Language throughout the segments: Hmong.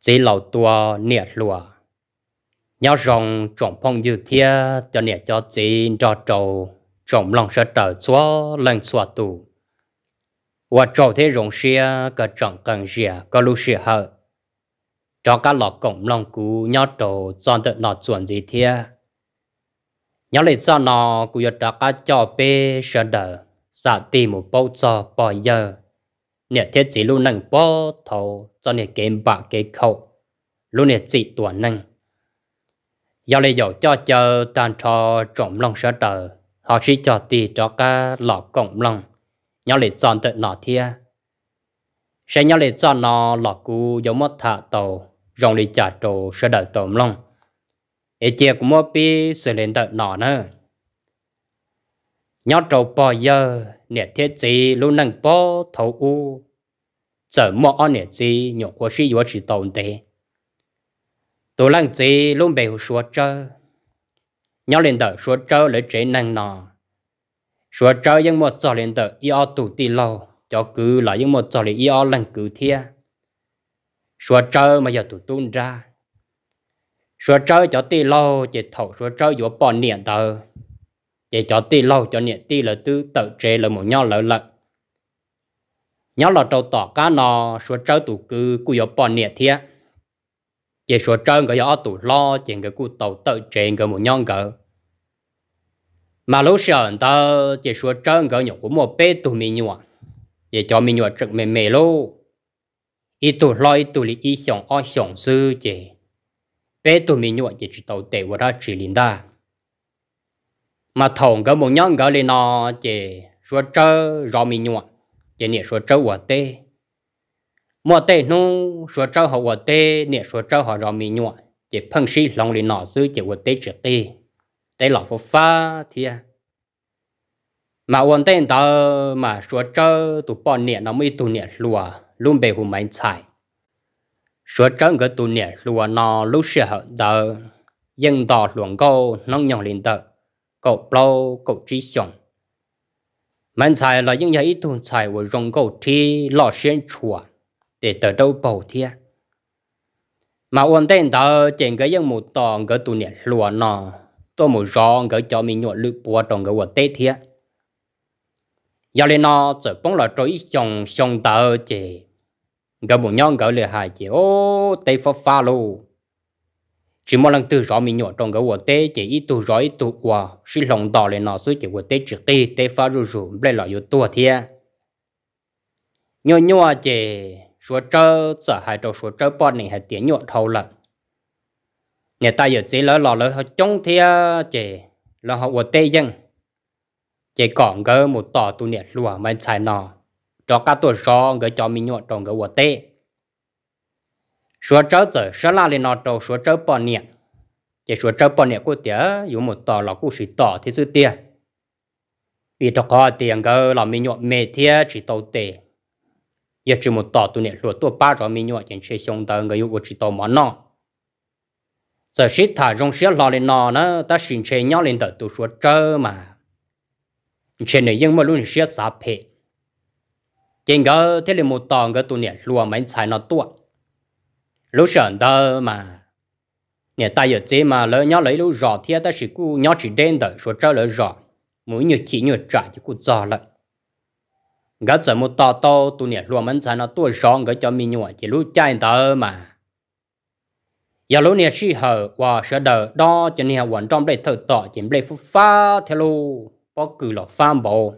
Txiv laus tua niam hluas. Nyob zoo tsoom phooj ywg thiab cov niam cov txiv nrog rau tsoom mloog sawv daws txhua leej txhua tus. Ua tsaug thiab zoo siab koj tseem qee zias koj lub sij hawm rov qab los koom mloog kuv nyob rau txoj ntawm no txuas ntxiv thiab. Nyob li txoj no kuv yuav rov qab coj peb sawv daws xam tig mus paub txog pog yawg niam thiab txiv lub neej puag thaum ub, txoj niag kev npam kev khaum, lub niag txim tua neeg. Yog li yaum coj caw tag nrho tsoom mloog sawv daws ho sib cog tig rov qab los koom mloog nyob li txoj ntawm no thiab. Saib nyob li txoj no los kuv yuav muab tham tau zoo li cas rau sawv daws tau mloog, es cia kuv muab pib xws li ntawm no na. Nyob rau pog yawg niam thiab txiv lub neej puag thaum ub, txawm muaj ob niam txiv nyuam qhuav sib yuav tsis tau ntev. Tus leej txiv lub npe hu Suav Tsawb. Nyob li ntawm Suav Tsawb lawv tsev neeg no, Suav Tsawb yeej muaj txog li ntawm ib ob tug tij laug, cov kwv los yeej muaj txog li ib ob leeg kwv thiab. Suav Tsawb mas yog tus tub nrab. Suav Tsawb cov tij laug ces thaum Suav Tsawb yuav poj niam ntawd, ces cov tij laug cov niam tij lawv twb tawm tsev lawv mus nyob lawv lawm. Nyob los rau tom qab no, Suav Tsawb tus kwv kuj yuav poj niam thiab, ces Suav Tsawb nkawd yog ob tug hlob ces nkawd kuj tau tawm tsev nkawd mus nyob nkawd. Mas lub sij hawm ntawd ces Suav Tsawb nkawd nyuam qhuav muaj peb tug me nyuam, ces cov me nyuam tseem me me lauj, ib tug hlob ib tug li ib xyoos ob xyoos xwb ces peb tug me nyuam ces tsis tau tes ua dab tsi li ntag. Mas thaum nkawd mus nyob nkawd li no, ces Suav Tsawb zov me nyuam, ces niam Suav Tsawb ua teb. Muaj tej hnub Suav Tsawb ho ua teb, niam Suav Tsawb ho zov me nyuam, ces pheej sib hloov li no xwb ces ua teb tsis qig, teb los fab fab thiab. Mas ua ntej ntawd mas Suav Tsawb tus poj niam no muaj ib tug niam hluas lub npe hu Maiv Ntxhais. Suav Tsawb nkawd tus niam hluas no lub sij hawm ntawd yeej nto hluas nkauj hnub nyoog li ntawm kaum plaub kaum tsib xyoos. Maiv Ntxhais los yeej yog ib tug ntxhais uas zoo nkauj rhib loj siab ntshua, tes taw dawb paug thiab. Mas ua ntej ntawd ces nkawd yeej mus tos nkawd tus niam hluas no tuaj mus zov nkawd cov me nyuam lwm puav rau nkawd ua teb thiab. Yog li no txawm poob los rau ib xyoos xyoo ntawd ces nkawd mus nyob nkawd li hais ces ub teb fab fab lauj, tsis muaj leej twg zov me nyuam rau nkawd ua teb ces ib tug zov ib tug ua sib hloov nto li no xwb ces ua teb tsis qig, teb fab zuj zus, nplej los yuav tuag thiab. Nyuaj nyuaj ces Suav Tsawb txawm hais rau Suav Tsawb poj niam hais tias nyuaj dhau lawm, niam tais yawm txiv lawv los lawv ho coob thiab ces lawv ho ua teb yeej, ces kom nkawd mus tos tus niam hluas Maiv Ntxhais no rov qab tuaj zov nkawd cov me nyuam rau nkawd ua teb. Suav Tsawb txawm sab laj li no rau Suav Tsawb poj niam, ces Suav Tsawb poj niam kuj tias yuav mus tos los kuj sim tos thiab xwb tiag, vim rau qhov hais tias nkawd los me nyuam me thiab tsis tau tes, yog tsis mus tos tus niam hluas tuaj pab zov me nyuam ces ntshe xyoo ntawd nkawd yuav ua tsis tau mov noj. Txawm sib tham zoo siab hlo li no na, tab sis ntshe nyob li ntawm tus Suav Tsawb mas ntshe nws yeej muaj lub siab xav phem, ces nkawd thiaj li mus tos nkawd tus niam hluas Maiv Ntxhais no tuaj. Lub sij hawm ntawd mas niam tais yawm txiv mas lawv nyob lawv ib lub zos thiab tab sis kuj nyob tsis deb ntawm Suav Tsawb lawv zos, mus ib nyuag chim nyuag tsam ces kuj txog lawm. Nkawd txawm mus tos tau tus niam hluas Maiv Ntxhais no tuaj zov nkawd cov me nyuam ces lub caij ntawd mas yog lub niag sij hawm uas sawv daws dob cov niag uas nroj nplej thawj tom ces nplej fab fab thiab lub pob kws los fab npaum.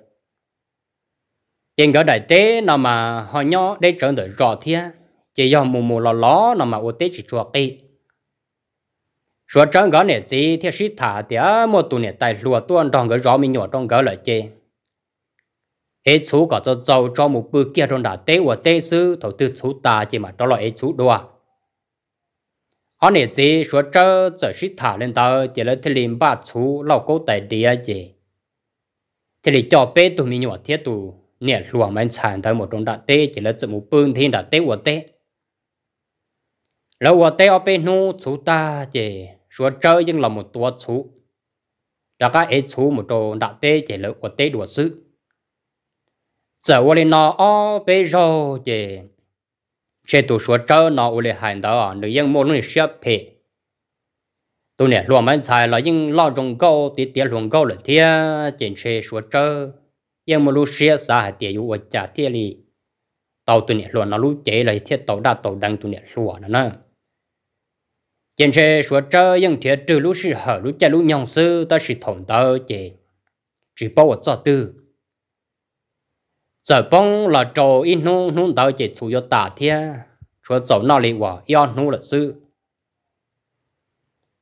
Ces nkawd daim teb no mas ho nyob deb tsawv ntawm zos thiab, ces yog mus mus los los no mas ua teb tsis tshua qig. Suav Tsawb nkawd niam txiv thiaj sib tham tias muaj tus niam tais hluas tuaj nrog nkawd zov me nyuam rau nkawd lawm ces ev txhuv kom txaus txaus tso mus pw kiag rau nram teb ua teb xwb, thaum twg txhuv tas ces mam rov los ev txhuv dua. Ob niam txiv Suav Tsawb txawm sib tham li ntawd ces lawv thiaj li npaj txhuv lauj kaub tais diav ces thiaj li coj peb tug me nyuam thiab tus niam hluas Maiv Ntxhais ntawd mus rau nram teb ces lawv txawm mus pw nthi nram teb ua teb. Lawv ua teb ob peb hnub txhuv tag ces Suav Tsawb yeej los mus tuav txhuv, rov qab ev txhuv mus rau nram teb ces lawv ua teb dua xwb. Txawm ua li no ob peb zaug ces Ntshe tus Suav Tsawb no ua li hais ntawd nws yeej muaj lub niag siab phem. Tus niam hluas Maiv Ntxhais los yeej loj zoo nkauj tiav tiav hluas nkauj lawm thiab, ces ntshe Suav Tsawb yeej muaj lub siab xav hais tias yuav ua cas thiaj li tau tus niam hluas no lub cev los thiaj tau daj tau deev tus niam hluas no na. Ces ntshe Suav Tsawb yeej nrhiav rwg lub sij hawm lub caij lub nyoog xwb, tab sis thaum ntawd ces tsis paub ua txoj twg. Txawm poob los rau ib hnub, hnub ntawd ces txhuv yuav tas thiab, tshuav txaus noj li uas ib ob hnub lawm xwb.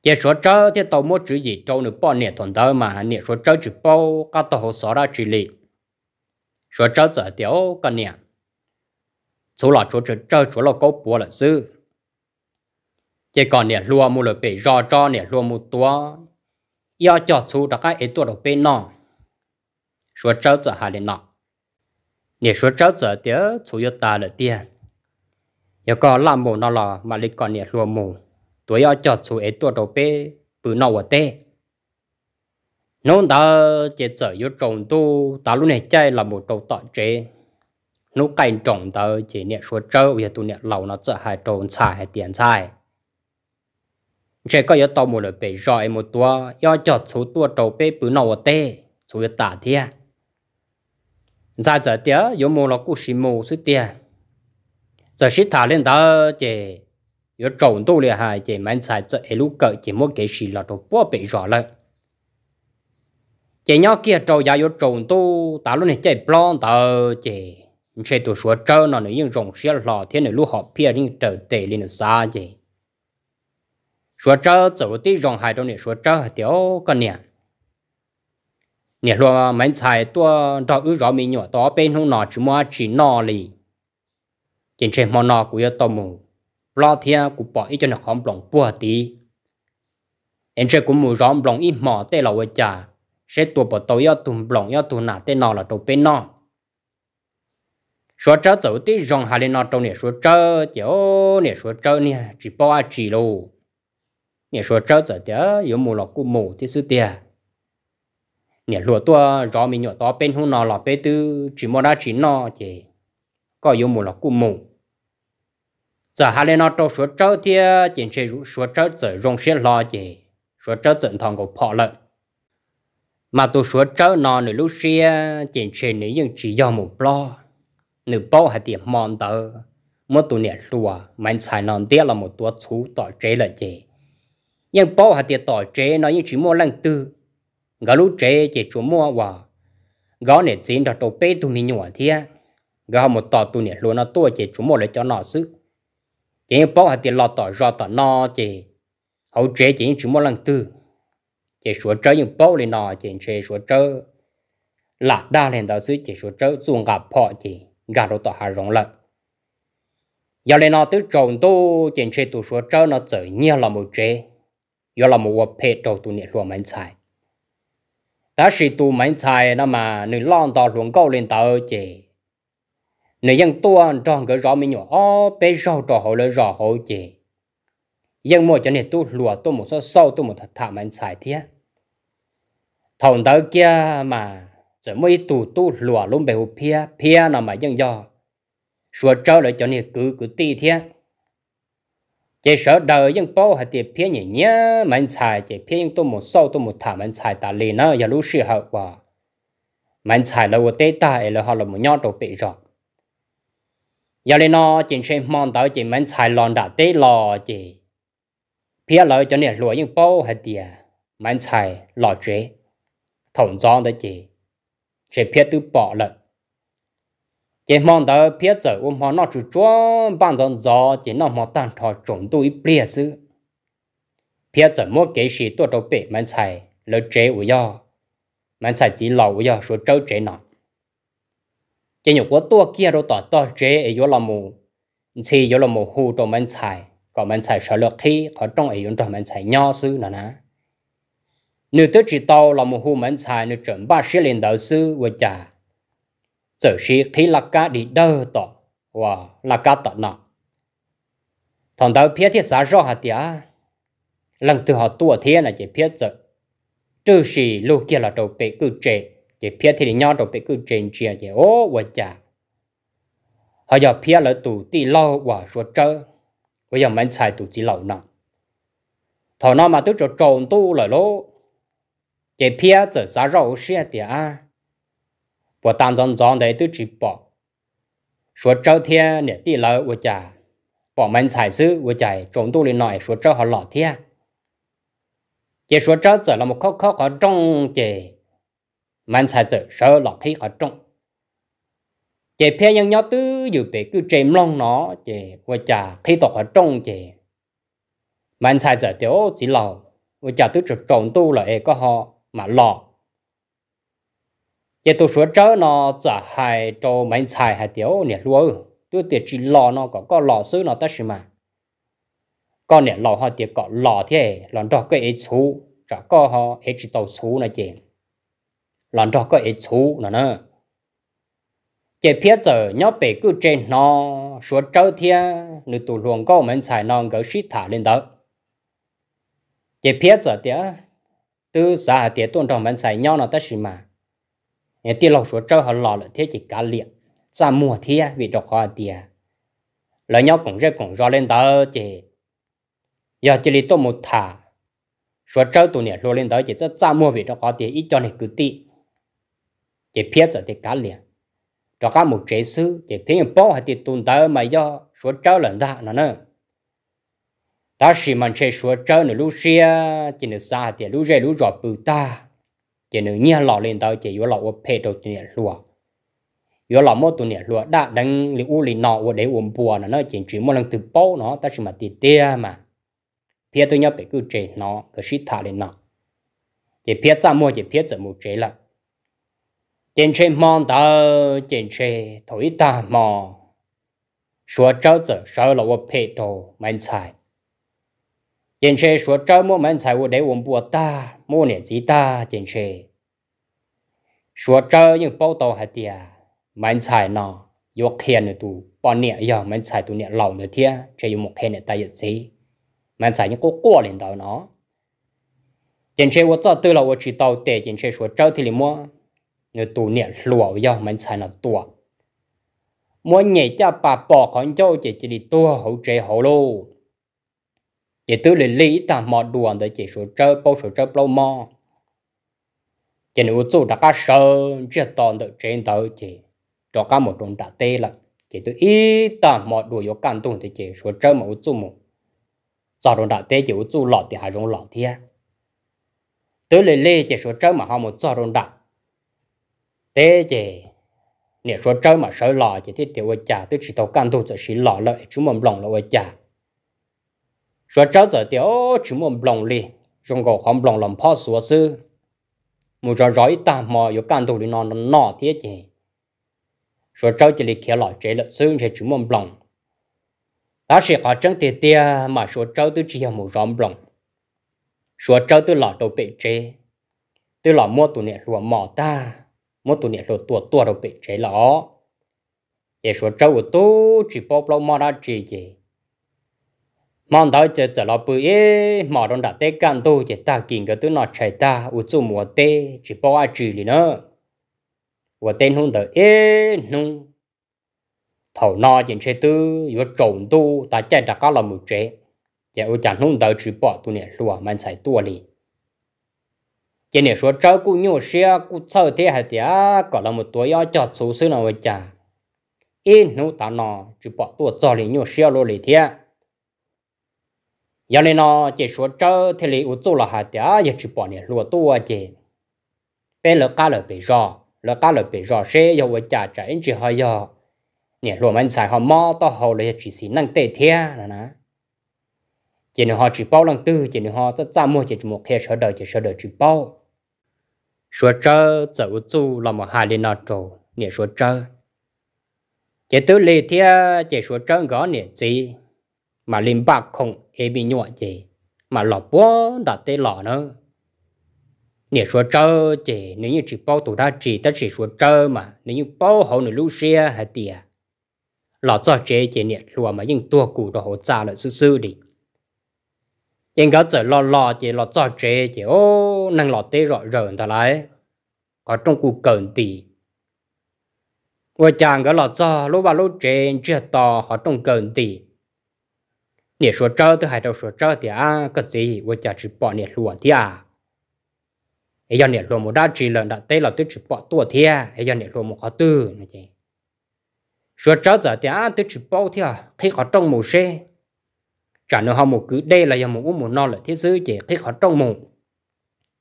Ces Suav Tsawb thiaj tau muab tswv yim rau nws poj niam, thaum ntawd mas niam Suav Tsawb tsis paub qab tau hauv xov dab tsi li. Suav Tsawb txawm hais tias, Au, koj niam, txhuv los tshuav tsawg tsawg, tshuav lauj kaub puav lawm xwb, ces kom niam hluas mus lawm pem zos tso, niam hluas mus tuav ib ob cog txhuv rov qab ev tuaj rau peb noj. Suav Tsawb txawm hais li no. Niam Suav Tsawb txawm tias, Txhuv yuav tas lawm tiag, yog koj laj mus no los mam li kom niam hluas mus tuav ib ob cog txhuv ev tuaj rau peb pw noj ua teb. Hnub ntawd ces txawm yuav tsaus ntuj, tav lub niag caij los mus rau tom tsev. Hnub qaij nroos ntawd ces niam Suav Tsawb uas yog tus niam laus no txawm hais rau ntxhais hais tias, Ntxhais, ntshe koj yuav tau mus lawm pem zos es mus tuav ib ob cog txhuv tuaj rau peb pw noj ua teb, txhuv yuav tas thiab. Ntxhais txawm tias, Yuav mus los kuj sim mus xwb tiag. Txawm sib tham li ntawd ces yuav tsaus ntuj li hais ces Maiv Ntxhais txawm ev lub kawm ces muab kev sim los rau puag pem zos lawm. Ces nyob kiag rau yav yuav tsaus ntuj tav lub niag caij plob ntawd ces ntshe tus Suav Tsawb no nws yeej zoo siab hlo thiab nws lub hom phiaj yeej raws tes li nws xav ces Suav Tsawb txawm ua tib zoo hais rau niam Suav Tsawb hais tias, Au, koj niam, niam hluas Maiv Ntxhais tuaj nrog wb zov me nyuam tau ob peb hnub no tsis muaj dab tsi noj li, ces ntshe hmo no kuv yuav tau mus plob thiab kuv pom ib co niag qhov nploos puag tid, es ntshe kuv mus zov nploos ib hmos tej los ua cas, seb tua puas tau ib ob tug nploos ib ob tug nas tej no los rau peb noj. Suav Tsawb txawm ua tib zoo hais li no rau niam Suav Tsawb ces, o, niam Suav Tsawb niag tsis paub dab tsi lauj. Niam Suav Tsawb txawm tias, Yuav mus los kuj mus thiab xwb tiag. Niam hluas tuaj zov me nyuam tau peb hnub no los peb twb tsis muaj dab tsi noj ces koj yuav mus los kuj mus. Txawm hais li no rau Suav Tsawb thiab ces ntshe Suav Tsawb txawm zoo siab hlo ces Suav Tsawb txawm nthos nkaus phom lawm. Mas tus Suav Tsawb no nws lub siab ces ntshe nws yeej tsis yog mus plob. Nws paub hais tias hmo ntawd muab tus niam hluas Maiv Ntxhais no ntiab los mus tuav txhuv tom tsev lawm ces yeej paub hais tias tom tsev no yeej tsis muaj leej twg. Nkawd lub tsev ces tsuas muaj uas nkawd niam txiv nrog rau peb tug me nyuam thiab. Nkawd ho mus tos tus niam hluas no tuaj ces tsuas muaj lawv cov no xwb. Ces yeej paub hais tias los tom zos tom no ces hauv tsev ces yeej tsis muaj leej twg. Ces Suav Tsawb yeej paub li no ces ntshe Suav Tsawb lam dag li ntawd xwb ces Suav Tsawb txuj nqa phom ces nkag rau tom hav zoov lawm. Yog li no twb tsaus ntuj ces ntshe tus Suav Tsawb no txawm nyiag los mus tsev, yuav los mus ua phem rau tus niam hluas Maiv Ntxhais. Tab sis tus Maiv Ntxhais no mas nws loj nto hluas nkauj li ntawd ces nws yeej tuaj nrog nkawd zov me nyuam ob peb zaug rau hauv lawv zos hauv ces yeej muaj cov niag tub hluas tuaj mus xauj xauj tuaj mus tham tham Maiv Ntxhais thiab. Thaum ntawd kiag mas txawm muaj ib tug tub hluas lub npe hu Phiab, Phiab no mas yeej yog Suav Tsawb lawv cov niag kwv kwv tij thiab. Ces sawv daws yeej paub hais tias Phiab nyiam nyiam Maiv Ntxhais ces Phiab yeej tuaj mus xauj tuaj mus tham Maiv Ntxhais tas li na yog lub sij hawm uas Maiv Ntxhais lawv ua teb tag es lawv ho los mus nyob rau pem zos. Yog li no ces ntshe hmo ntawd ces Maiv Ntxhais los nram teb los ces Phiab lawv cov niam hluas yeej paub hais tias Maiv Ntxhais los tsev. Thaum ntxov ntawd ces ntshe Phiab twb pom lawm. Ces hmo ntawd Phiab txawm ua hmo noj tsuj tsuav npaj ntxov ntxov ces noj hmo tag nrho tsaus ntuj ib pliag xwb, Phiab txawm muab kev sim tuaj rau pem Maiv Ntxhais lawv tsev uas yog Maiv Ntxhais txiv laus uas yog Suav Tsawb tsev no. Ces nyuam qhuav tuaj kiag rau tom tog tsev es yuav los mus ntxhi yuav los mus hu rau Maiv Ntxhais kom Maiv Ntxhais sawv lawv qhib qhov rooj es yuav nrog Maiv Ntxhais nyob xwb no na. Nws twb tsis tau los mus hu Maiv Ntxhais, nws tseem npaj siab li ntawd xwb ua cas txawm siv qhib laj kab dig dawg tom uas laj kab tom no. Thaum ntawd Phiab thiaj xav zoj hais tias leej twg ho tuaj thiab no ces Phiab txawm rwg sim lug kiag los rau pem kwj tse. Ces Phiab thiaj li nyob rau pem kwj tse ntsia ces o, ua cas ho yog Phiab lawv tus tij laug uas Suav Tsawb uas yog Maiv Ntxhais tus txiv laus no. Thaum no mas twb tsaus tsaus ntuj lawm lauj, ces Phiab txawm xav zoj hauv siab tias, puas tas ntxov ntxov ntawd twb tsis pom Suav Tsawb thiab niam tij lawv, ua cas pom Maiv Ntxhais xwb, ua cas tsaus ntuj li no es Suav Tsawb ho los thiab. Ces Suav Tsawb txawm los mus khob khob qhov rooj, ces Maiv Ntxhais txawm sawv los qhib qhov rooj. Ces Phiab yeej nyob twj ywm pem kwj tse mloog no, ces ua cas qhib tau qhov rooj ces Maiv Ntxhais txawm tias, Txiv laus, ua cas twb tsaus tsaus ntuj lawm es koj ho mam los? Ces tus Suav Tsawb no txawm hais rau Maiv Ntxhais hais tias, Niam hluas, twb tias tsis los no kom koj los xwb no tab sis mas koj niam laus ho tias kom los thiab, los nrog koj ev txhuv, tsam koj ho ev tsis tau txhuv no ces los nrog koj ev txhuv no na. Ces Phiab txawm nyob pem kwj tse hnov Suav Tsawb thiab nws tus hluas nkauj Maiv Ntxhais no nkawd sib tham li ntawd. Ces Phiab txawm tias, twb xav hais tias tuaj nrog Maiv Ntxhais nyob no tab sis mas tij laug Suav Tsawb ho los lawm thiab ces kav liam, txaj muag thiab, vim rau qhov hais tias lawv nyob koom zej koom zos li ntawd ces yog cia li tuaj mus tham Suav Tsawb tus niam hluas li ntawd ces txaj txaj muag vim rau qhov tias ib co niag kwv tij. Ces Phiab txawm tias kav liam, rov qab mus tsev xwb. Ces Phiab yeej paub hais tias tus ntawd mas yog Suav Tsawb lawm ntag no na. Tab sis mas ntshe Suav Tsawb nws lub siab ces nws xav hais tias lub zej lub zos pw tag, ces nws nyiag los li ntawd ces yuav los ua phem rau tus niam hluas, yuav los muab tus niam hluas daj deev li ub li no ua dev ua npua no na, ces tsis muaj leej twg paub no tab sis mas tiag tiag mas Phiab twb nyob pem kwj tse hnov nkawd sib tham li no, ces Phiab txaj muag ces Phiab txawm mus tsev lawm. Ces ntshe hmo ntawd ces ntshe thaum ib tag hmo Suav Tsawb txawm sawv los ua phem rau Maiv Ntxhais. Ces ntshe Suav Tsawb muab Maiv Ntxhais ua dev ua npua tag, muab ua niam txiv tag ces ntshe Suav Tsawb yeej paub tau hais tias Maiv Ntxhais no yuav qhia nws tus poj niam yog Maiv Ntxhais tus niam laus ntawd thiab ntshe yuav mus qhia niam tais yawm txiv. Maiv Ntxhais yeej quaj quaj li ntawd no. Ces ntshe ua txoj twg los ua tsis tau tes ces ntshe Suav Tsawb thiaj li muab nws tus niam hluas uas yog Maiv Ntxhais no tua, muab nyem caj pas pos qhov ncauj ces cia li tuag hauv tsev hauv lauj. Ces twb lig lig ib tag hmo dua ntawd ces Suav Tsawb paub Suav Tsawb plaub mob, ces nws ua txuj rov qab sawv ntsiag to ntawm tsev ntawd ces rov qab mus rau nram teb lawm. Ces twb ib tag hmo dua yuav kaj ntug ntawd ces Suav Tsawb mam ua txuj mus txog rau nram teb ces ua txuj los tim hav zoov los thiab. Twb lig lig ces Suav Tsawb mam ho mus txog rau nram teb ces niam Suav Tsawb mam sawv los ces thiaj tias ua cas twb tsis tau kaj ntug txawm sis los lawm es tsis muaj nploos los ua cas. Suav Tsawb txawm tias tsis muaj nploos li, zoo nkaus qhov nploos los phob xuav xwb. Mus zov zov ib tag hmo yuav kaj ntug li no no thiab ces Suav Tsawb cia li khiav los tsev lawm xwb ntshe tsis muaj nploos. Tab sis qhov tseeb tiag tiag mas Suav Tsawb twb tsis yog mus zov nploos. Suav Tsawb twb los rau pem tsev, twb los muab tus niam hluas mos tag, muab tus niam hluas tua tuag rau pem tsev lawm os. Ces Suav Tsawb ua tub tsis paub plaub mob dab tsi ces hmo ntawd ces txawm los pw ib hmos rau nram teb kaj ntug ces tag kis nkawd twb noj tshais tag ua txuj mus ua teb tsis paub dab tsi li na. Ua teb hnub ntawd ib hnub, thaum no ces ntshe twb yuav tsaus ntuj tav caij rov qab los mus tsev, ces ua cas hnub ntawd tsis pom tus niam hluas Maiv Ntxhais tuaj li. Ces niam Suav Tsawb kuj nyuaj siab kuj txhawj thiab hais tias kom los mus tuav ib ob cog txhuv xwb no ua cas ib hnub tav no tsis pom tuaj txog li, nyuaj siab luaj li thiab. Yog li no ces Suav Tsawb thiaj li ua txuj los hais tias yog tsis pom niam hluas tuaj ces peb lawv qab lawm pem zos, lawv qab lawm pem zos seb yog ua cas tsam ib ntsis ho yog niam hluas Maiv Ntxhais ho mob taub hau los yog tsis xis neej tej thiab no na. Ces nws ho tsis paub leej twg ces nws ho txaj txaj muag ces tsis mus qhia sawv daws ces sawv daws tsis paub. Suav Tsawb txawm ua txuj los mus hais li no rau niam Suav Tsawb. Ces twb lig thiab ces Suav Tsawb nkawd ob niam txiv mam li npaj khoom ev me nyuam ces mam los puag nram teb los na. Niam Suav Tsawb ces nws yeej tsis paub tus dab tsi tab sis Suav Tsawb mas nws yeej paub hauv nws lub siab hais tias los txog tsev ces niam hluas mas yeej tuag kus rau hauv txaj lawm xwb xwb li. Ces nkawd txawm los los ces los txog tsev ces o, neeg los teb zom zaws ntag lauj, qhov rooj kuj kaw nti. Ua cas nkawd los txog lub vaj lub tsev ntsiag to qhov rooj kaw nti, niam Suav Tsawb twb hais rau Suav Tsawb tias, Koj txiv, ua cas tsis pom niam hluas thiab? Es yog niam hluas mus dab tsi lawm, nram teb los twb tsis pom tuaj thiab, es yog niam hluas mus qhov twg? Suav Tsawb txawm tias, Twb tsis paub thiab, qhib qhov rooj mus seb, tsam nws ho mus kwv dej los yog mus ub mus no lawm thiab xwb, ces qhib qhov rooj mus.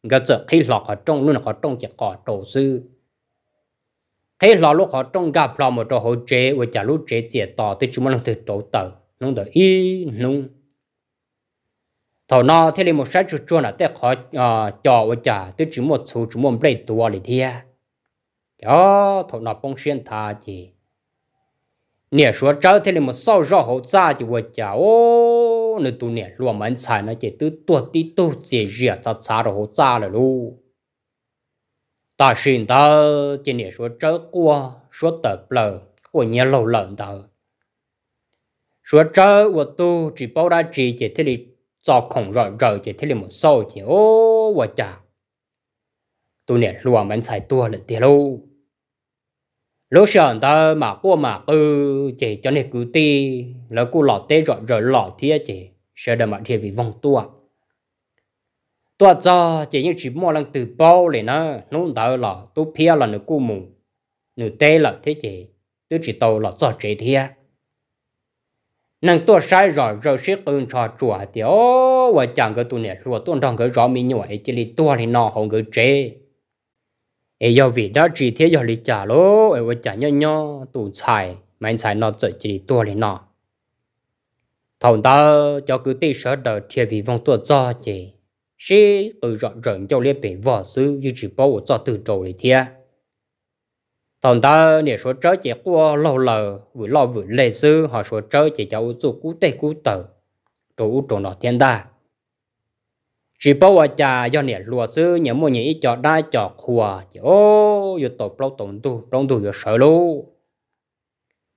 Nkawd txawm qhib hlo qhov rooj, lub qhov rooj ces qos rau xwb. Qhib hlo lub qhov rooj nkag plho mus rau hauv tsev, ua cas lub tsev txias to twb tsis muaj leej twg rauv taws hnub ntawd ib hnub. Thaum no thiaj li mus saib tsuag tsuag nram tej qhov cos, ua cas twb tsis muaj txhuv tsis muaj nplej tuav li thiab. Ces thaum no poob siab nthav ces niam Suav Tsawb thiaj li mus xauj zoj hauv txaj ces ua cas nws tus niam hluas Maiv Ntxhais no ces twb tuag tib tug txias zias txhav txhav rau hauv txaj lawm lauj. Tam sim ntawd ces niam Suav Tsawb quaj suab tawm plaws quaj nyiav laug lawm ntawd. Suav Tsawb ua tug tsis paub dab tsi ces thiaj li txo khoom zom zaws ces thiaj li mus xauj ces, Ua cas tus niam hluas Maiv Ntxhais tuag lawm tiag lauj? Lub sij hawm ntawd mam quaj mam qw ces cov niag kwv tij lawv kuj los teb zom zaws los thiab ces sawv daws mam dhia vij voog tuaj. Tuaj txog ces yeej tsis muaj leej twg paub li na. Hnub ntawd los Tub Phiab los nws kuj mus nws teb lawm thiab ces twb tsis tau los txog tsev thiab. Neeg tuaj saib zom zaws sib qw nrho tsuas hais tias, Ua cas nkawd tus niam hluas tuaj nrog nkawd zov me nyuam es cia li tuag li no hauv nkawd tsev? Es yog vim dab tsi thiab yog li cas lauj es ua cas nyob nyob tus ntxhais Maiv Ntxhais no txawm cia li tuag li no? Thaum ntawd cov kwv tij sawv daws dhia vij voog tuaj txog ces sib qw zom zaws ncauj liab pes vog xwb, yeej tsis paub ua txoj twg rau li thiab. Thaum ntawd niam Suav Tsawb ces quaj laug laws vwm loj vwm leg xwb, ho Suav Tsawb ces cov ua txuj kub teg kub taw rau ub rau no thiab ntag. Tsis paub ua cas yog niam hluas xwb, nyias muaj nyias ib co dab co qhua ces, O, yuav tau plaub tau ntug, plaub ntug yuav sawv lauj.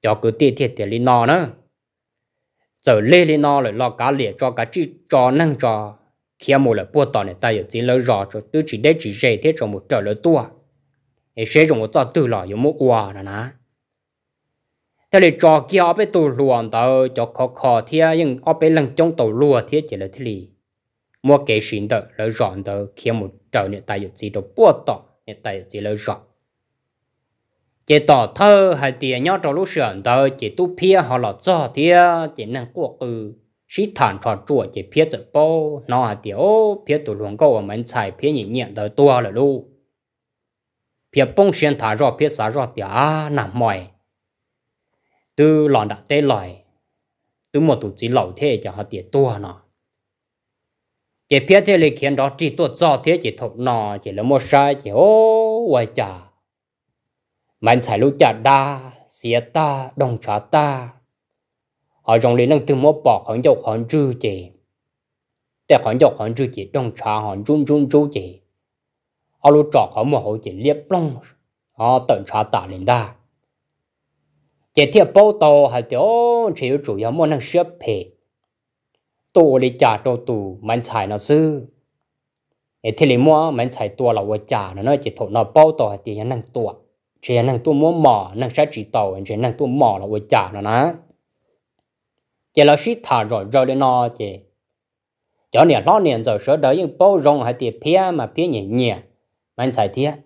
Cov kwv tij thiaj tias li no na, Txawm lig li no lawm los kav liam tso, kav tsij tso neeg tso khiav mus lawm puag tom niam tais yawm txiv lawv zos, twb tsis deb tsis ze thiab, tso mus raws lawv tuaj es seb zoo ua txoj twg los yuav muab ua no na. Thiaj li tso kiag ob peb tug hluas ntawd cov khov kho thiab yeej ob peb leeg coob tau luag thiab ces lawv thiaj li muab kev siv ntawm lawv zos ntawd khiav mus raws niam tais yawm txiv rau puag tom niam tais yawm txiv lawv zos. Ces tom thawj hais tias nyob rau lub sij hawm ntawd ces Tub Phiab ho los txog thiab ces neeg quaj qw sib tham nrho tsuas ces Phiab txawm paub hnov hais tias, O, Phiab tus hluas nkauj uas Maiv Ntxhais Phiab nyiam nyiam ntawd tuag lawm lauj. Phiab poob siab nthav zoj, Phiab xav zoj tias, A, nag hmo twb los nram teb los twb muaj tus txiv laus thiab ces ho tias tuag no. Ces Phiab thiaj li khiav nrov rig tuaj txog thiab ces thaum no ces lawv muab saib ces, O, ua cas Maiv Ntxhais lub caj dab xiav tag doog ntshav tag, ho zoo li leej twg muab pom qhov ncauj qhov ntswg ces tej qhov ncauj qhov ntswg ces doog ntshav ho ntsub ntsub ntsub ces ob lub tsom qhov muag hauv ces liab ploog tawm ntshav tas li ntag. Ces thiaj paub tau hais tias, O, ntshe yuav tsum yog muaj neeg siab phem tuaj ua li cas rau tus Maiv Ntxhais no xwb es thiaj li muab Maiv Ntxhais tua los ua cas no na. Ces thaum no paub tau hais tias yog neeg tua, ntshe yog neeg tuaj muab mos, neeg saib tsis taus, ntshe neeg tuaj mos los ua cas no na. Ces lawv sib tham zom zaws li no ces cov niam hlob niam ntxawm sawv daws yeej paub zoo hais tias Phiab mas Phiab nyiam nyiam Maiv Ntxhais thiab.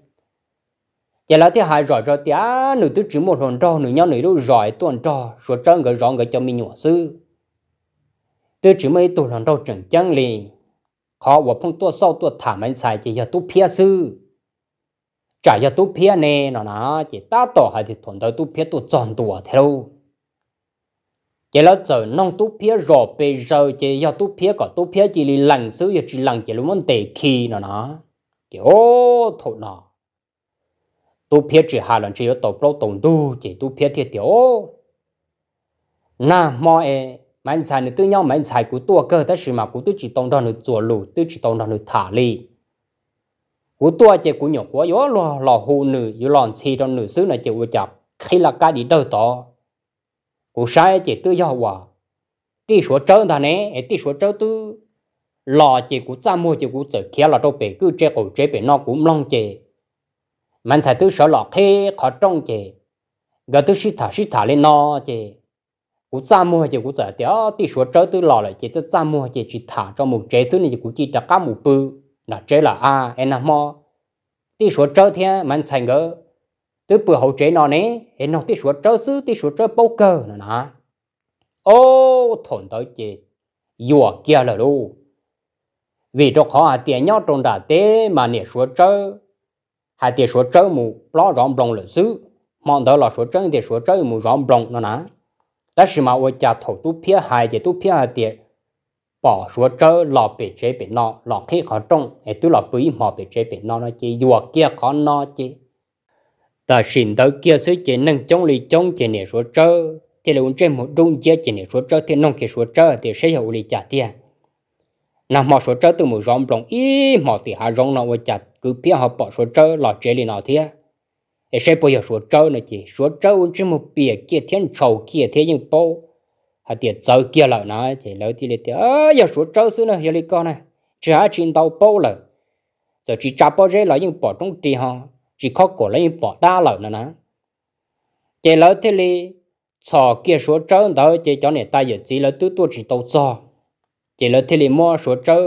Ces lawv thiaj hais zom zaws tias, Nws twb tsis muaj hluas nraug, nws nyob nws lub zos es tuaj nrog Suav Tsawb nkawd zov nkawd cov me nyuam xwb, twb tsis muaj ib tug hluas nraug tseem ceeb li. Qhov uas pheej tuaj xauj tuaj tham Maiv Ntxhais ces yog Tub Phiab xwb. Tsam yog Tub Phiab ne no na. Ces tab tom hais tias thaum ntawd Tub Phiab tuaj txog ntua thiab lauj. Ces lawv txawm noog Tub Phiab zom pes zaws ces yog Tub Phiab kom Tub Phiab cia li lees xwb, yog tsis lees ces lawv muab ntes khi no na. Ces o, thaum no Tub Phiab tsis hais los ntshe yuav tau plaub tau ntug ces Tub Phiab thiaj tias, O, nag hmo es Maiv Ntxhais nws twb nyob Maiv Ntxhais kuv tuaj kawg tab sis mas kuv twb tsis tau nrog nws txuas lus, twb tsis tau nrog nws tham li. Kuv tuaj ces kuv nyuam qhuav yuav luag los hu nws, yuav los ntxhi rau nws xwb no ces ua cas qhib laj kab di dawg tod. Kuv saib ces twb yog uas tij Suav Tsawb ntag ne, es tij Suav Tsawb twb los ces kuv txaj muag ces kuv txawm khiav los rau pem kwj tse qaum tsev pem no kuv mloog ces Maiv Ntxhais twb sawv los qhib qhov rooj ces nkawd twb sib tham sib tham li no ces kuv txaj muag ces kuv txawm tias, Tij Suav Tsawb twb los lawm ces txaj txaj muag ces tsis tham tso, mus tsev xwb ne ces kuv cia rov qab mus pw nram tsev lawm a, es nag hmo tij Suav Tsawb thiab Maiv Ntxhais nkawd twb pw hauv tsev no ne, es nug tij Suav Tsawb xwb, tij Suav Tsawb paub kawg no na. Ob, thaum ntawd ces yuam kiag lawm lauj, vim rau qhov hais tias nyob rau nram teb mas niam Suav Tsawb hais tias Suav Tsawb mus plob zov nploos lawm xwb. Hmo ntawd los Suav Tsawb tias Suav Tsawb mus zov nploos no na, tab sis mas ua cas thaum Tub Phiab hais ces Tub Phiab hais tias pom Suav Tsawb los pem tsev pem no los qhib qhov rooj es twb los pw ib hmos pem tsev pem no no ces yuam kiag qhov no ces tam sim ntawd kiag xwb ces neeg coob li coob ces niam Suav Tsawb thiaj li ua ntsej muag dub nciab ces niam Suav Tsawb thiaj nug kiag Suav Tsawb hais tias seb yog ua li cas tiag, nag hmo Suav Tsawb twb mus zov nploos ib hmos tim hav zoov no ua cas kwv Phiab ho pom Suav Tsawb los tsev li no thiab, es seb puas yog Suav Tsawb no ces Suav Tsawb ua ntsej muag piam kiag thiab ntshaus kiag thiab yeej paub hais tias txawv kiag lawm na. Ces lawv thiaj li tias, Yog Suav Tsawb xwb na, yog li ko na, tsis hais dab tsi ntau paub lawm, txawm tsis tsa pob zeb los yeej pom roob ris ho, tsis khob kaum los yeej pom dab lawm no na. Ces lawv thiaj li txhom kiag Suav Tsawb ntawd ces cov niam tais yawm txiv lawv twb tuaj tsis tau txog, ces lawv thiaj li muab Suav Tsawb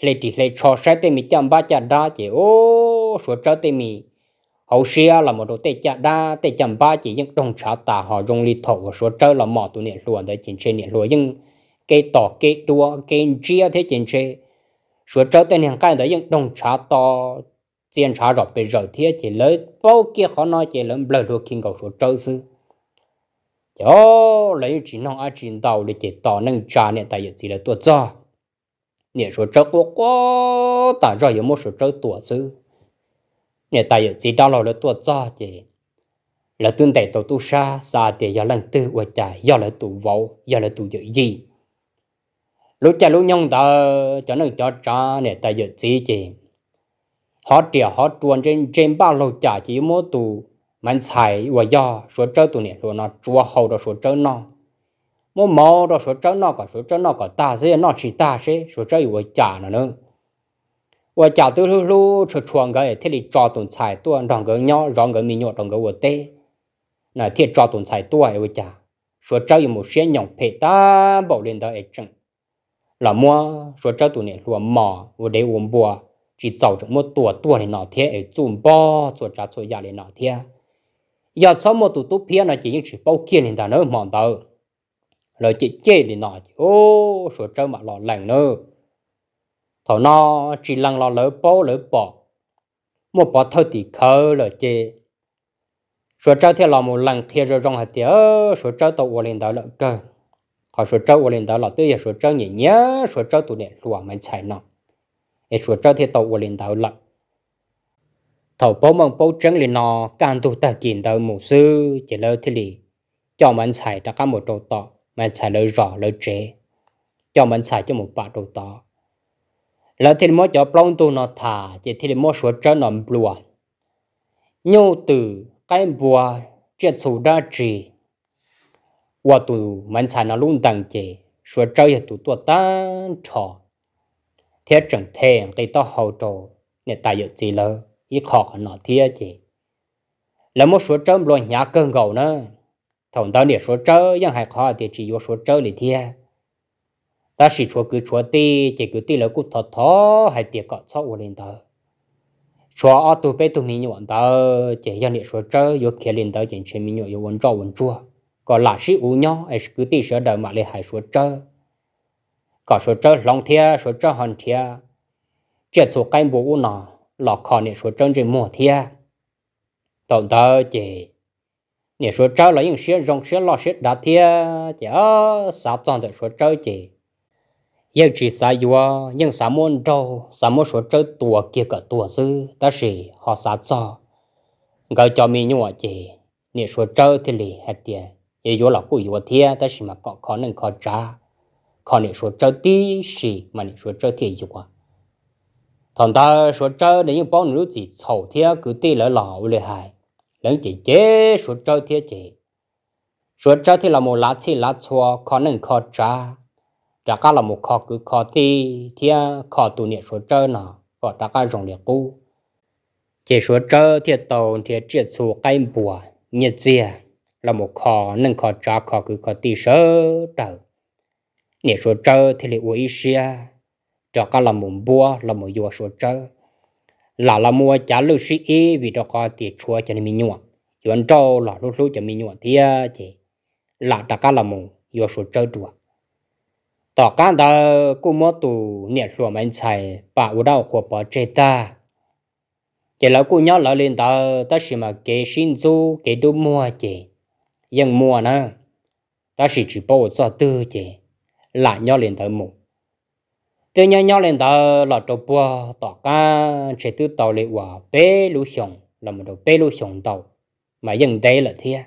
hle ris hle tsho saib tej me caj npab caj dab ces, ub, Suav Tsawb tej me hauv siab los mus rau tej caj dab tej caj npab ces yeej doog ntshav tas, ho zoo li thaum uas Suav Tsawb los mos tus niam hluas ntawd ces ntshe niam hluas yeej kev tos kev duav kev ntsiab thiab ces ntshe Suav Tsawb tej niag nqaij ntawd yeej doog ntshav to, txia ntshav zom pes zaws thiab. Ces lawv paub kiag qhov no ces lawv nplawg hlua khi nkaus Suav Tsawb xwb. Ces lawv yeej tsis nug dab tsi ntau li ces tos neej tsa niam tais yawm txiv lawv tuaj txog, niam Suav Tsawb quaj quaj tas zog yuav muab Suav Tsawb tua xwb. Niam tais yawm txiv dab laug lawv tuaj txog ces lawv twb ntes tau tub sab xav tias yog leej twg ua cas yog lawv tus vauv yog lawv tus yawm yij. Lub caij lub nyoog ntawd cov neej cov tsav niam tais yawm txiv ces hov riam hov rua ntse npaj laug cas ces yuav muab tus Maiv Ntxhais uas yog Suav Tsawb tus niam hluas no tsuav hau rau Suav Tsawb noj, muab mov rau Suav Tsawb noj kom Suav Tsawb noj kom tag xwb, yog noj tsis tag seb Suav Tsawb yuav ua cas no na. Ua cas twb hlub hlub tshua tshua nkawd thiaj li tso tus ntxhais tuaj nrog nkawd nyob zov nkawd me nyuam rau nkawd ua teb na, thiaj tso tus ntxhais tuaj es ua cas Suav Tsawb yuav mus siab nyoos phem tag npaum li ntawd es tseem los muab Suav Tsawb tus niam hluas mos ua dev ua npua, tsis txaus tseem muab tua tuag li no thiab es txuj npog txhua tsav txhua yam li no thiab. Yog txhob muaj tus Tub Phiab no ces yeej tsis paub kiag li ntag na hmo ntawd. Lawv cem cem li no ces Suav Tsawb mam los lees na. Thaum no tsis lees los lawv paub lawv pom muaj pov thawj tim khawv lawm ces Suav Tsawb thiaj los mus lees qhia zoo zoo hais tias Suav Tsawb tau ua li ntawd lawm kawg. Qhov Suav Tsawb ua li ntawd los twb yog Suav Tsawb nyiam nyiam Suav Tsawb tus niam hluas Maiv Ntxhais no, es Suav Tsawb thiaj tau ua li ntawd lawm. Thaum paub meej paub tseeb li no, kaj ntug tag kis ntawd mus xwb ces lawv thiaj li coj Maiv Ntxhais rov qab mus rau tom Maiv Ntxhais lawv zos lawv tsev, coj Maiv Ntxhais coj mus pam rau tod. Lawv thiaj li muab cov plaub ntug no tham ces thiaj li muab Suav Tsawb no nplua. Nyuj twm qaib npua tsiaj txhu dab tsi ua tus Maiv Ntxhais no lub ntees ces Suav Tsawb yog tus tuaj tag nrho thiab tseem them nqi taub hau rau niam tais yawm txiv lawv ib qho qhov no thiab ces lawv muab Suav Tsawb nplua hnyav kawg nkaus na. Thaum ntawd niam Suav Tsawb yeej hais qhov hais tias tsis yuav Suav Tsawb li thiab, tab sis tshuav kwv tshuav tij ces kwv tij lawv kuj thov thov hais tias kom txhob ua li ntawd. Tshuav ob tug peb tug me nyuam ntawd ces yog niam Suav Tsawb yuav khiav li ntawd ces ntshe me nyuam yuav ua ntsoj ua ntsuag, kom lam sib uv nyob es kwv tij sawv daws mam li hais Suav Tsawb, kom Suav Tsawb hloov thiab Suav Tsawb ho nrhiav tsiaj txhu qaib npua ub no los kho niam Suav Tsawb ntsej muag thiab. Thaum ntawd ces niam Suav Tsawb los yeej siab zoo siab loj siab dav thiab ces xav txog ntawm Suav Tsawb ces yeej tsis xav yuav, yeej xav muab nraug xav muab Suav Tsawb tua kiag kom tuag xwb, tab sis ho xav txog nkawd cov me nyuam ces niam Suav Tsawb thiaj li hais tias yuav yuav los kuj yuav thiab, tab sis mas kom kho neej kho tsav, kho niam Suav Tsawb tib si mas niam Suav Tsawb thiaj yuav. Thaum ntawd Suav Tsawb nws yeej paub nws lub txim txhaum thiab kwv tij lawv los ua li hais, lawv cem cem Suav Tsawb thiab ces Suav Tsawb thiaj los mus lav txhij lav txhua kho neej kho tsav, rov qab los mus kho kwv kho tij thiab kho tus niam Suav Tsawb no kom rov qab zoo li qub. Ces Suav Tsawb thiaj tau nrhiav tsiaj txhu qaib npua nyiaj txiag los mus kho neej kho tsav kho kwv kho tij sawv daws. Niam Suav Tsawb thiaj li ua ib siab rov qab los mus npuab los mus yuav Suav Tsawb, lam los mus ua cav lwj sib ib vim rau qhov tias tshuav cov me nyuam, yuav nrauj los hlub hlub cov me nyuam thiab ces lam rov qab los mus yuav Suav Tsawb dua. Tom qab ntawd kuj muab tus niam hluas Maiv Ntxhais pam ua dab ua qhua pov tseg tag. Ces lawv kuj nyob lawv li ntawd tab sis mas kev sib ntxub kev dub muag ces yeej muaj na, tab sis tsis paub ua txoj twg ces lam nyob li ntawd mus. Twb nyob nyob li ntawd los rau puag tom qab ntshe twb tau li uas peb lub xyoos los mus rau peb lub xyoos ntau mas yeej ntev lawm thiab.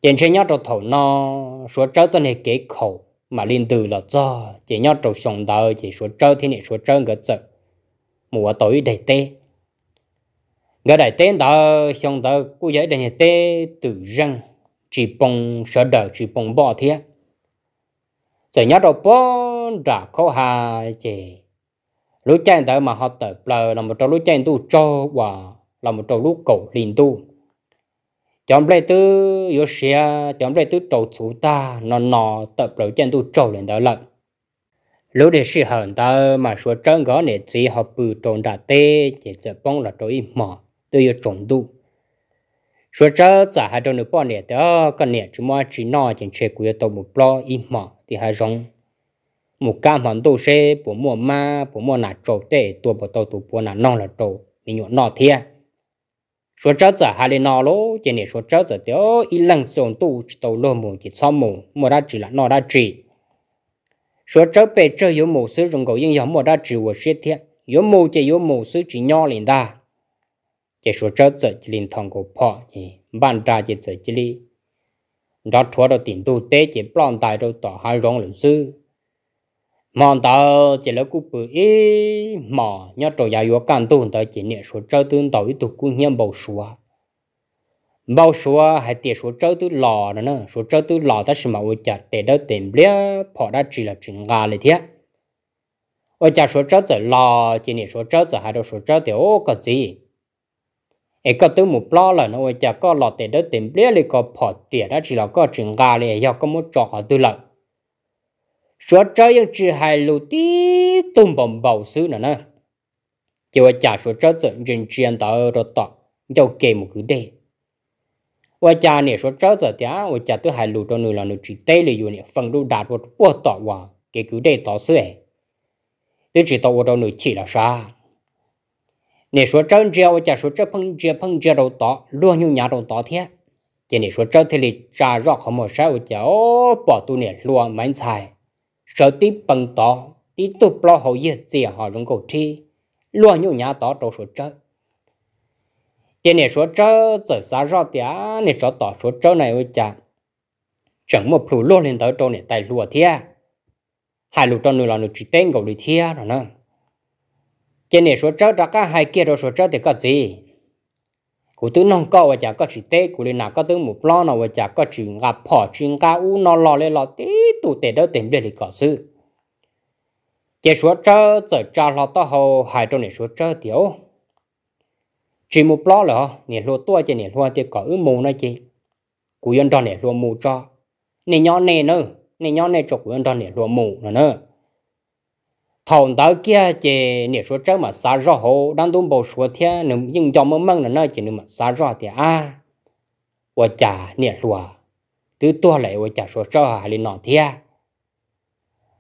Ces ntshe nyob rau thaum no Suav Tsawb txoj niag kev khaum mam li ntws los txog ces nyob rau xyoo ntawd ces Suav Tsawb thiab niam Suav Tsawb nkawd txawm mus ua tau ib daim teb. Nkawd daim teb ntawd xyoo ntawd kuj yog ib daim niag teb twm zeej, tsis poo sawv daws tsis poo npoj thiab. Txawm nyob rau puag nram khaub ha ces lub caij ntawd mas ho tawm plaws los mus rau lub caij ntuj tsaug uas los mus rau lub kaum hli ntuj. Cov nplej twb yuav siav, cov nplej twb rau txhuv tag no no tawm plaws caij ntuj tsaug li ntawd lawm. Lub sij hawm ntawd mas Suav Tsawb nkawd niam txiv ho pw rau nram teb ces txawm poob los rau ib hmos twb yuav tsaus ntuj. Suav Tsawb txawm hais rau nws poj niam tias, Koj niam, tsis muaj dab tsi noj ces ntshe kuv yuav tau mus plob ib hmos tim hav zoov, mus kab hmo ntuj seb puas muaj mab puas muaj nas tsaus tej tua puas tau tus puav nas noog los rau me nyuam noj thiab. Suav Tsawb txawm hais li no lauj ces niam Suav Tsawb txawm tias, Ib leeg tsaus ntuj tsis tau luag mus ces txhob mus, muaj dab tsi lam noj dab tsi. Suav Tsawb pes tsawg yuav mus xwb, zoo nkaus yeej yog muaj dab tsi ua siab thiab, yuav mus ces yuav mus xwb tsis nyob li ntag. Ces Suav Tsawb txawm cia li nthos nkaus phom ces npaj nra ces txawm cia li nrov rhuav rau tim ntug teb ces ploj ntais rau tom hav zoov lawm xwb. Hmo ntawd ces lawv kuj pw ib hmos nyob rau yav yuav kaj ntug ntawd ces niam Suav Tsawb twb ntaus ib tug kub hnyiab npau suav. Npau suav hais tias Suav Tsawb twb los no na, Suav Tsawb twb los tab sis mas ua cas tes dawb tes npliag phom dab tsi los tsis nqa li thiab. Ua cas Suav Tsawb txawm los ces niam Suav Tsawb txawm hais rau Suav Tsawb tias, Ub, koj txiv, es koj twb mus plob lawm no ua cas koj los tes dawb tes npliag li ko, phom riam dab tsi los koj tsis nqa li, yog koj muab tso qhov twg lawm? Suav Tsawb yeej tsis hais lus, tib tug npau npau xwb no na. Ces ua cas Suav Tsawb txawm ntsia ntsia ntawd rau tom ncauj ke mus kwv dej. Ua cas niam Suav Tsawb txawm tias, Ua cas twb hais lus rau nws los nws tsis teb li, yus niam feej dub da rau puag tom uas kev kwv dej tod xwb, twb tsis tau ua rau nws chim los sav. Niam Suav Tsawb ntsia ua cas Suav Tsawb pheej ntsia pheej ntsia rau tod, luag nyuj nyav rau tod thiab. Ces niam Suav Tsawb thiaj li tsa zoj qhov muag saib ua cas, o, pom tus niam hluas Maiv Ntxhais sawv tib pees tod, tib tug plaub hau yawg txias ho zoo nkauj rhib, luag nyuj nyav tod rau Suav Tsawb. Ces niam Suav Tsawb txawm xav zoj tias, Niag tsov tom Suav Tsawb na ua cas tseem muaj plhus luag li ntawd rau niam tais hluas thiab, hais lus rau nws los nws tsis teb nkaus li thiab no na. Ces niam Suav Tsawb rov qab hais kiag rau Suav Tsawb tias, Koj txiv, kuv twb noog koj ua cas koj tsis teb kuv li na, koj twb mus plob no ua cas koj tsis nqa phom tsis nqa ub no los li, los tib tug tes dawb tes npliag li ko xwb? Ces Suav Tsawb txawm tsa hlo taub hau hais rau niam Suav Tsawb tias, Tsis mus plob lawm, niam hluas tuaj ces niam hluas tias kom wb mus no ces kuv yuav nrog niam hluas mus tso. Nej nyob nej na, nej nyob nej tso, kuv yuav nrog niam hluas mus no na. Thaum ntawd kiag ces niam Suav Tsawb mam xav zoj hauv dab ntub npau suav thiab nws yeej nco meej meej no na, ces nws mam xav zoj tias, Ab, ua cas niam hluas twb tuag lawm ua cas Suav Tsawb hais li no thiab?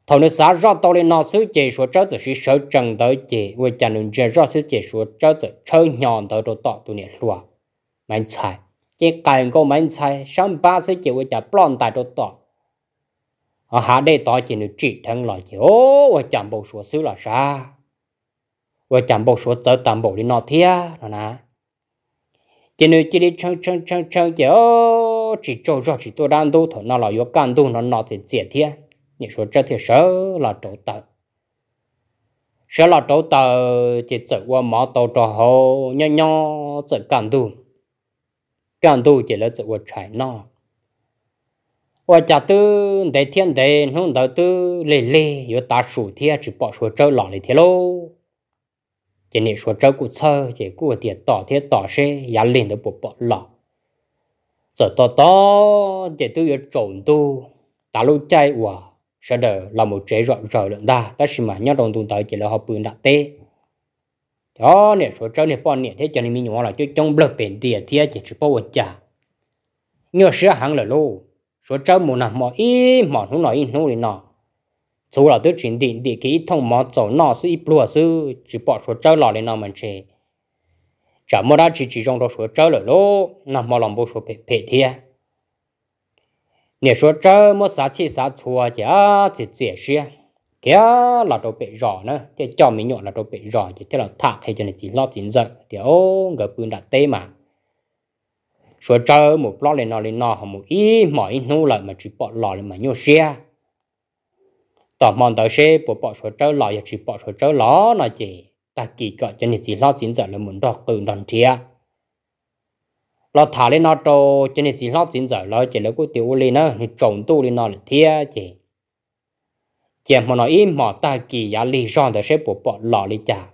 Thaum nws xav zoj tau li no xwb ces Suav Tsawb txawm siv sawv tsees ntawd ces ua cas nws ntsia zoj xwb ces Suav Tsawb txawm tshawb hnyo ntawd rau tom tus niam hluas Maiv Ntxhais, ces qais nkaus Maiv Ntxhais sab npab xwb ces ua cas ploj ntais rau tom hav dej tod ces nws tsim dheev los ces, o, ua cas npau suav xwb los sav, ua cas npau suav txawv tag npaum li no thiab no na. Ces nws cia li tshee tshee tshee tshee ces, o, tsis tsaug zog tsis tuaj dab ntub, thaum no los yuav kaj ntug no no txias txias thiab, niam Suav Tsawb thiaj sawv los rauv taws. Sawv los rauv taws ces txawm ua mov tau rau hauv, nyob nyob txawm kaj ntug. Kaj ntug ces lawv txawm ua tshais noj. Ua cas twb ntev thiab ntev, hnub ntawd twb lig lig yuav tav su thiab tsis pom Suav Tsawb los li thiab lauj. Ces niam Suav Tsawb kuj txhawj ces kuj tias tos thiab tos seb yav lig ntawd puas pom los. Txawm tos tos ces twb yuav tsaus ntuj, tav lub caij uas sawv daws los mus tsev zom zaws lawm ntag, tab sis mas nyob rau ntu ntawd ces lawv ho pw nram teb. Cov niam Suav Tsawb niag poj niam thiab cov niag me nyuam los coob coob nplawg pes ntias thiab ces tsis paub ua cas, nyuaj siab heev lawm lauj. Suav Tsawb mus nag hmo ib hmos hnub no ib hnub li no, txhuv los twb tsis ntim, ntim kiag ib thooj mov txaus noj xwb ib pluag xwb, tsis pom Suav Tsawb los li no mas ntshe tsam muaj dab tsi tsis zoo rau Suav Tsawb lawm lauj, nag hmo los npau suav phem phem thiab. Niam Suav Tsawb muab xav txhij xav txhua ces txias txias siab, khiav los rau pem zos na, thiaj coj me nyuam los rau pem zos ces thiaj los tham qhia cov niam txiv hlob txiv ntxawm tias, Au, nkawd pw nram teb mas Suav Tsawb mus plob li no li no ho mus ib hmos ib hnub lawm mas tsis pom los li mas nyuaj siab. Tom hmo ntawd seb puas pom Suav Tsawb los, yog tsis pom Suav Tsawb los no ces tag kis kom cov niag txiv hlob txiv ntxawm lawv mus nrog qw nrog nrhiav. Los tham li no rau cov niag txiv hlob txiv ntxawm lawv ces lawv kuj tias ua li na, nws tsaus ntuj li no lawm thiab ces cia hmo no ib hmos tag kis yav lig zog ntawd seb puas pom los li cas.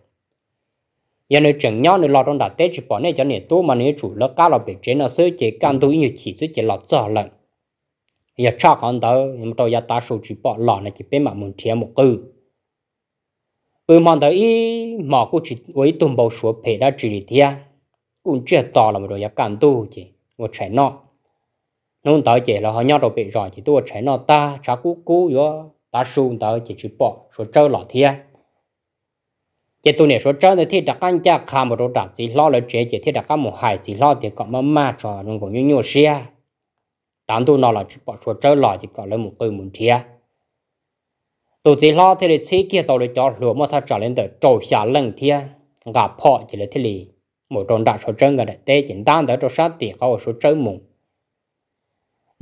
Yog nws tseem nyob nws los rau nram teb tsis pom nej cov niam tub mas nws yuav tsum lawv qab los pem tsev no xwb ces kaj ntug ib nyuag chim xwb ces los txog lawm. Yog tshaj qhov ntawd rau yav tav su tsis pom los no ces peb mam mus nrhiav mus qw. Pw hmo ntawd ib hmos kuj tsis ua ib tug npau suav phem dab tsi li thiab, kuj ntsiag to los rau yav kaj ntug ces ua tshais noj. Hnub ntawd ces lawv ho nyob rau pem zos ces twb ua tshais noj tag, tshav kub kub yuav tav su ntawd ces tsis pom Suav Tsawb los thiab. Ces tus niam Suav Tsawb ntawd thiaj rov qab ncaj qha mus rau nram txiv hlob lawv tsev ces thiaj rov qab mus hais txiv hlob tias kom maj maj tso, zoo nkaus nyuaj nyuaj siab, tav ntuj no los tsis pom Suav Tsawb los ces kom lawv mus qw mus nrhiav. Tus txiv hlob thiaj li txhib kiag tau lawv cov hluas muaj thaj tsam li ntawm rau xya leej thiab nqa phom ces lawv thiaj li mus rau nram Suav Tsawb nkawd daim teb ces ntab ntawd rau sab tim qhov uas Suav Tsawb mus.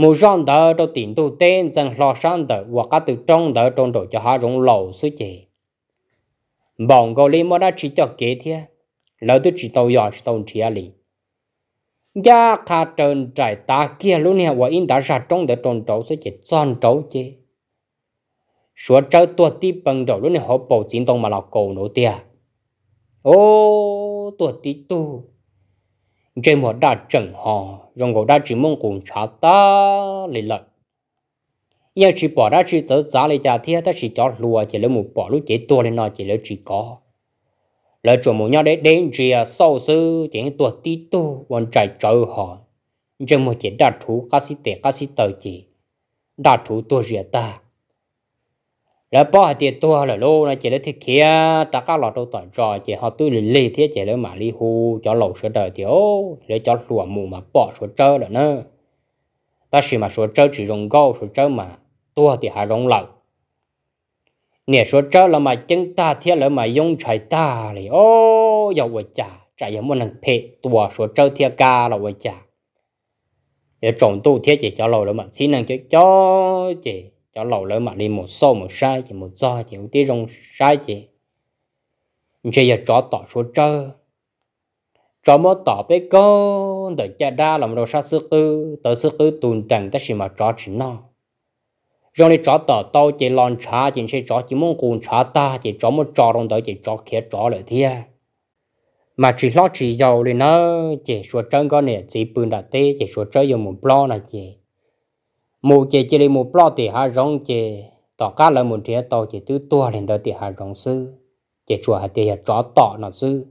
Mus zoj ntawd rau tim ntug teb ntxeev hlo sab ntawm uas qab tw roob ntawd rau nraum cov hav zoov laus xwb ces npaum nkaus li muaj dab tsi coj kev thiab, lawv twb tsis tau yos tsis tau nrhiav li. Ncaj qha raws nraim tav kiag lub niag uas ib ntav zaj roob ntawd rau nraud xwb ces txog nraud ces Suav Tsawb tuag tib pees nraum lub niag hauv paus txiv ntoo mas los kaus nraud tiag. Ub, tuag tib tug, ntsej muag daj tseem ho zoo nkaus dab tsi muaj nqus ntshav tag li lawm. Yeej tsis pom dab tsi txawv txav li cas thiab, tab sis cov hluas ces lawv mus pom lub cev tuag li no ces lawv tsis kov. Lawv tsuas mus nyob deb deb ntsia xauj xwb ces yeej tuag tib tug ua ntsais tsawv ho, ntsej muag ces daj rhuv qab xib tes qab xib taw ces daj rhuv tuag zias tag. Lawv paub hais tias tuag lawm lauj no ces lawv thiaj khiav rov qab los rau tom zos ces ho twb lig lig thiab ces lawv mam li hu cov laus sawv daws tias, Lawv cov hluas mus mas pom Suav Tsawb lawm na, tab sis mas Suav Tsawb tsis zoo nkauj, Suav Tsawb mas tuag tim hav zoov lawm. Niam Suav Tsawb lawv mas ceeb tag thiab lawv mas yoob ntshai tag li. Ob, yog ua cas, tsam yog muaj neeg phem tua Suav Tsawb thiab kab los ua cas? Yuav tsaus ntuj thiab ces cov laus lawv mam txhib neeg coob coob ces cov laus lawv mam li mus xauj mus saib ces mus txog ces ua tib zoo saib ces ntshe yog tsov tom Suav Tsawb. Tsov muab tom peb kaug ntawm caj dab los rau sab xwb qwb, tawv xwb qwb tu nrees tab sis mas tsov tsis noj. Zoo li tsov tom tau ces los ntshav ces ntshe tsov cia muab nqus ntshav tag ces tsov muab tso rau ntawd ces tsov khiav tsov lawm thiab. Mas tsis hlob tsis yau li nawb, ces Suav Tsawb nkawd niam txiv pw nram teb ces Suav Tsawb yuav mus plob no ces mus ces cia li mus ploj tim hav zoov ces tom qab lawv mus nrhiav tau ces twb tuag li ntawd tim hav zoov xwb, ces tsuas hais tias yog tsov tom no xwb.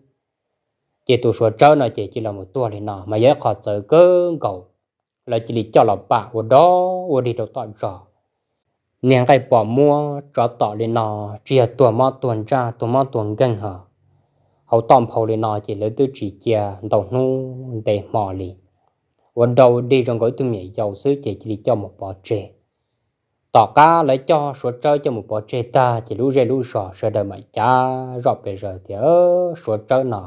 Ces tus Suav Tsawb no ces cia li mus tuag li no mas yog ib qho txawv kawg nkaus. Lawv cia li coj los pam ua dog ua dig rau tom zos. Niag nqaij pos muab tsov tom li no, tsis yog tuag mob tuag ntsaj tuag mob tuag nkeeg ho, hauv toj nphau li no ces lawv twb tsis cia ntau hnub ntev hmo li. Ua dog ua dig zoo nkaus ib tug me nyuam yaus xwb ces cia li coj mus pov tseg. Tom qab lawv coj Suav Tsawb coj mus pov tseg tag ces lub zej lub zos sawv daws mam cav zoj pes zaws tias Suav Tsawb no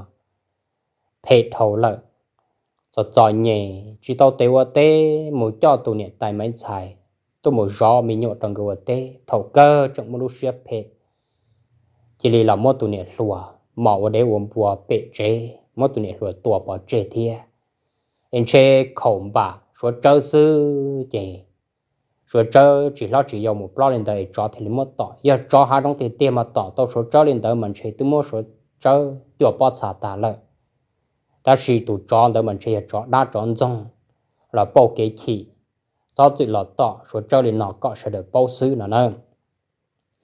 phem dhau lawm, txom txom nyem tsis tau tes ua teb, mus coj tus niam tais Maiv Ntxhais tuaj mus zov me nyuam rau nkawd ua teb, thaum kawg tseem muaj lub siab phem, cia li los muab tus niam hluas mos ua dev ua npua pem tsev, muab tus niam hluas tua pov tseg thiab. Es ntshe khaum npam Suav Tsawb xwb ces Suav Tsawb tsis hlob tsis yau mus plob li ntawd es tsov thiaj li muab tom. Yog tsov hav zoov tiag tiag mas tom tau Suav Tsawb li ntawd mas ntshe twb muab Suav Tsawb cuam pob txha tag lawm. Tab sis tus tsov ntawd mas ntshe yog tsov dab tsov ntxoog, los pauj kev chim, txhob txwm los tom, suav tsawb li no kom sawv daws paub xwb no na.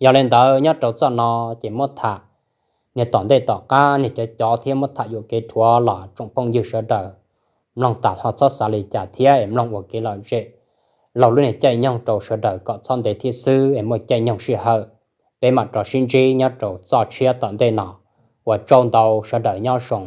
Yog li ntawd nyob rau txoj no ces muab tham niag tom ntej tom qab niag cov cov thiab muab tham yuam kev rhuav los tsoom phooj ywg sawv daws mloog tas ho txhob xav li cas thiab es mloog ua kev lom zem laug lub niag caij nyoog rau sawv daws kom txhob ntev thiab xwb es muaj caij nyoog sij hawm peb mam rov sib ntsib nyob rau txoj tshiab tom ntej no. Ua tsaug ntau sawv daws nyob zoo.